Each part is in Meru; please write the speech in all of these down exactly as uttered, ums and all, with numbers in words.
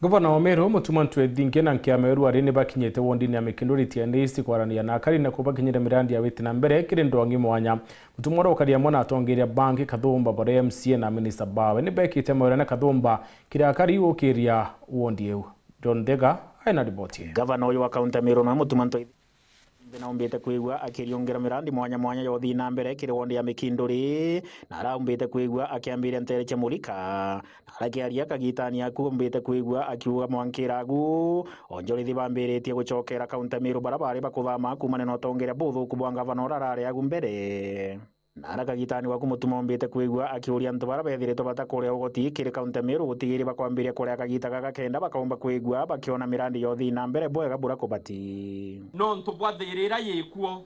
Gavana wa Meru, Mutuma M'Ethingia, na Nkia Meru ari ni bakinyite wondini ya Mikinduri T N East kwaraniria na akari na kubakinyira mirandi ya witi na mbere kiri ndongi mwanya. Mutuma uria ukari amwe na atongeria bangi, Kathumba, baria M C A na minista bawe ni bekite mawira na Kathumba kiri akari gukiria wondi iu. John Thega aina riboti ii. Gavana uyu wa kaunti ya Meru na Mutuma M'Ethingia Nthina umbite kwigua akiriungira mirandi mwanya mwanya ya uthii na mbere kiri wondi ya Mikinduri, na araumbite kwigua akiambiria nteere cia Mulika, na arakiaria kagitani aku umbite kwigua akiuga mwankira agu, onjorithi bambiritie gucokera kaunti ya Meru bara bari bakuthama kuumania na utongeria buthuku bwa ngavana uria arari agu mbere. Na ara kagitani gwaku Mutuma umbite kwigua akiuria antu bara bethiritwe batakuria ugoti kiri kaunti ya Meru gutigiri bakwambiria kuria kagita gaka kenda bakaumba kwigua bakiona mirandi ya uthii na mbere bwega bura kubati. Nontu bwa thirira yikuo,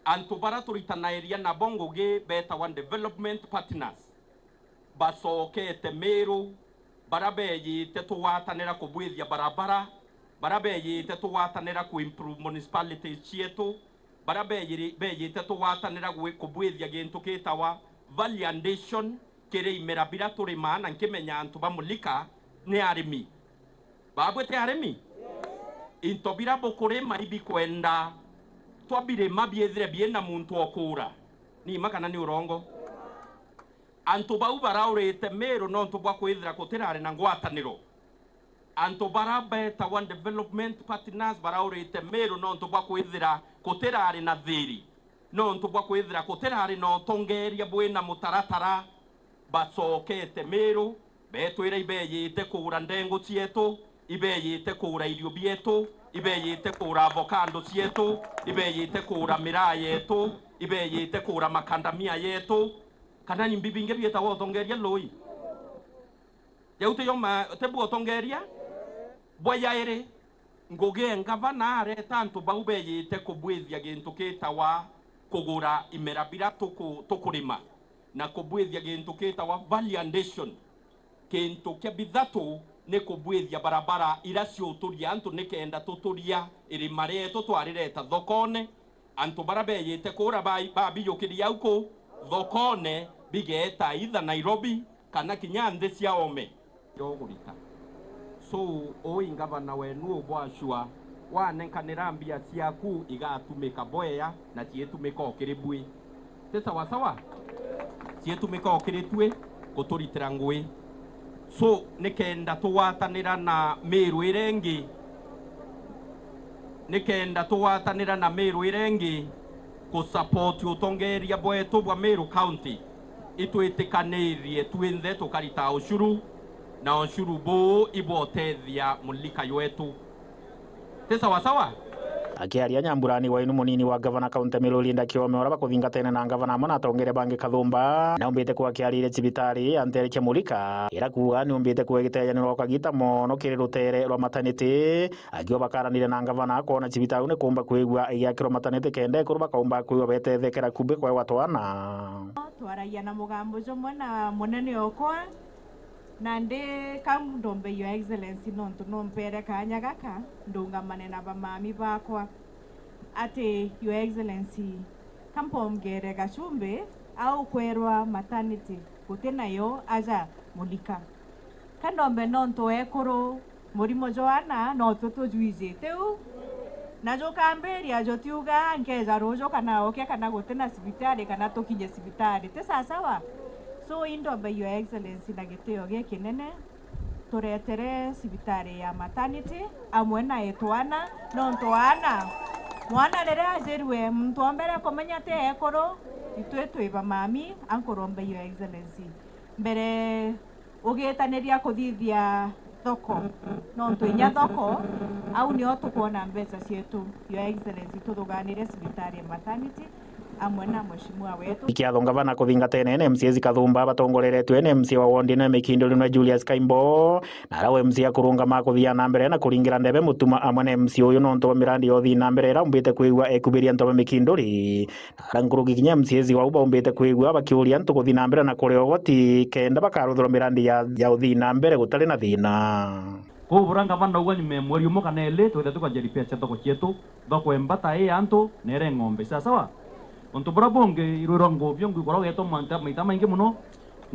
antu bara turitanairia nabo ngugi betawa development partners bacokete Meru, bara beyite tugwatanira kubwithia barabara, bara beyite tugwatanira ku improve municipalities cietu, bara beyiri-, beyite tugwatanira gwi-, kubwithia gintu gitawa value addition kiri imera bira turimaa, na nkimenya antu ba Mulika ni arimi. Babwe ti arimi? Into bira bukurima ibikwenda twabirima biithire biina muntu okuura. Ni ima kana ni urongo? Antu bau baraurite Meru nontu bwa kwithira gutirari na ngwataniro. Antu bara betawa development partners baraurite Meru nontu bwa kwithira gutirari na thiri, nontu bwa kwithira gutirari na utongeria bwina mutaratara. Bacokete Meru, betwira ibeyite kugura ndengu cietu, ibeyite kugura irio bietu, ibeyite kugura avocado cietu, ibeyite kugura miraa yetu, ibeyite kugura makandamia yetu, kana ni mbi bingi bietawa utongeria lui. Jau ti yo ma-, ti bu utongeria. Bwa yairi, ngugi e ngavana areta antu bau beyite kubwithia gintu gitawa kugura imera bira tuku-, tukurima na kubwithia gintu gitawa value addition. Gintu kia bithatu ni kubwithia barabara ira ciuturia antu nikenda tuturia irima rietu twarireta thokone. Antu bara beyite kura ba-, babiyukiria au ku thokone, bigeeta either Nairobi kana kinya nthi cia ome. Yogurita. So, ui ngavana wenu ubwacua, wanenkanira mbia ciaku igatumika bwea na cietumika o kiri bui. Ti sawa sawa? Cietumika o kiri tui kuturitira ngui. So, nikenda tugwatanira na Meru iria ingi, nikenda tugwatanira na Meru iria ingi ku support utongeria bwetu bwa Meru County, itwitikanirie twinthe tukarita ushuru, na ushuru buu ibwotethia mulika ywetu. Ti sawa sawa? Akiaria Nyamburani Wainu, munini wa ngavana kaunti ya Meru Linda Kiome, uria bakuthingatene na ngavana amwe na atongeria bangi Kathumba, naumbite kuga akiaririe cibitari ya nteere cia Mulika, ira kuuga niumbite kuga igitejanirwa kagita mono kiri ruteere rwa mataniti, akiuga bakaranire na ngavana kwona cibitari au nikumba kwigua igiakirwa mataniti kenda ekuru bakaumba kwigua betethekera kumbi kwegwa twana. Twaragia na mugambo jumwe na munene okwa, nandi ka ndombe Your Excellency nontu nompere kaanya gaka ndungamane na bamami bakwa. Ati, Your Excellency, ka mpongere Gachumbi au kwerwa maternity guti nayo aja Mulika. Ka ndombe nontu ekuru murimo jwa ana no twe tujwijite u. Na jukambiria jutiuga nkeja ruju kana okia kana guti na cibitari kana tukinye cibitari. Ti sawa sawa? So, indombe Your Excellency na gitio gikinene, turetere cibitari ya maternity amwe na itwana, nontu ana, mwana riria ajirue, muntu wa mbere kumenya ti ekuru, itwi twi bamami, ankurombe Your Excellency. Mbere ugitaniria kuthithia thoko, nontu inya thoko, au nio tukwona mbeca cietu. Your Excellency, tuthuganire cibitari ya maternity amwe na mheshimiwa wetu. Ikiatho ngavana kuthingatene na M C As Kathumba batongoreretwe ni M C A wa wondi na Mikinduri na Julius Kaimbo, na ara M C A kurungama kuthia na mbere na kuringira ndebe Mutuma amwe na M C A uyu nontu bwa mirandi ya uthii na mbere ira umbite kwigua ekubiria antu ba Mikinduri. Ara nkuruki kinya M C As wau baumbite kwigua bakiuria antu kuthi na mbere na kuria ugoti kenda bakaruthirwa mirandi ya, ya uthii na mbere gutari na thina. Kwou bura ngavana auga nyuma ya mweri umwe kana iri twithe tukaja repair cia thoko cietu, thoko e mbata i antu na ire ng'ombe. Sawa sawa? Untu bura bungi irwirwa Nguvio, ngwigua ugetwa maita, maita maingi muno.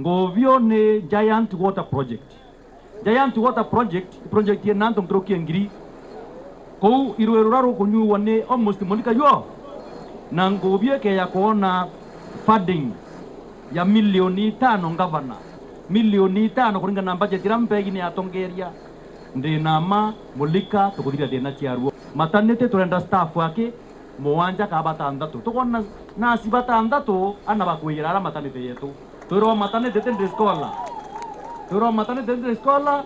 Nguvio ni giant water project. Giant Water Project, project yena antu nkuruki ya ngiri. Kuu irwe rura rukunyuwa ni almost Monica yuo. Na ngubi ikeya kwona funding ya milioni itano ngavana. Milioni itano kuringana na budget iria mpegi ni atongeria. Ndi na ma, Monica, tukuthira thina cia ruo. Maternity turenda staff aki, mugwanja ka batanthatu. Tukwona nasi batanthatu ana bakwiyira ara maternity yetu. Twirwa maternity ti day scholar. Twirwa maternity ti day scholar.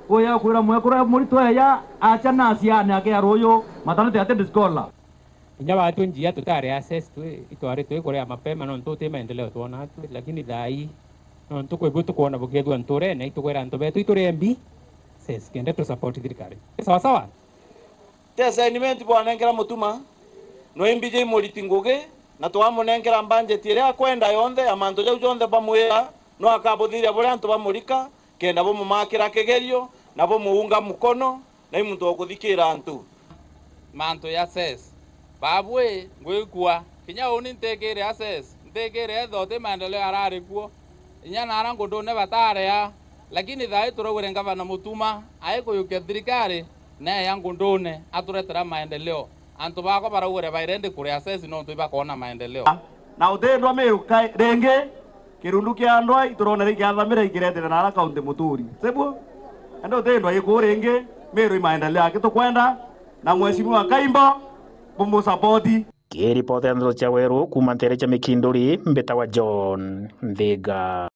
Uya kwira mwekuru muritu eya, acha nasi ane ake ya ruyu, maternity ti day scholar. Inya batwi njia tutari assessed, twi itwari twi kuria mapema, nontu uti maendeleo twona twi, lakini thaa ii, nontu kwi bu tukwona bukethua nturene, itukwira antu betu ituri M B Cs kenda tu support thirikari. Sawa sawa? Ti assignment bwanenkera Mutuma, no imbiji muriti ngugi, na twamunenkera budget iria akwenda yonthe ya mantu jau jonthe bamwira, no akabuthiria buria antu ba Monica, kenda bumumakira kigerio, na bumuunga mukono, na i muntu wa kuthikira antu. Mantu ya Ses. Babwi, ngwikua, kinya uni ntikire a Ses, ntikire etho ti maendeleo arari kuo. Inya nara ngundune batari a, lakini thaa ii turaugire ngavana Mutuma aikuyukia thirikari, neya ngundune aturetera maendeleo. Antu bakwa baraugire baire ndi kuria Ses nontu ibakona maendeleo. Na utindwa Miru kai-, ringi, kirundu kia ndwai turonere ikiathamira ikiretera nara kaunti muturi. Sibwo? Ende utindwa iku ringi, Miru imaendelea akitukwenda, na Mheshimiwa Kaimbo, bumusapoti. Kiripota ya ndeto cia weru kuuma ntere cia Mikinduri, mbitawa John Nthiga.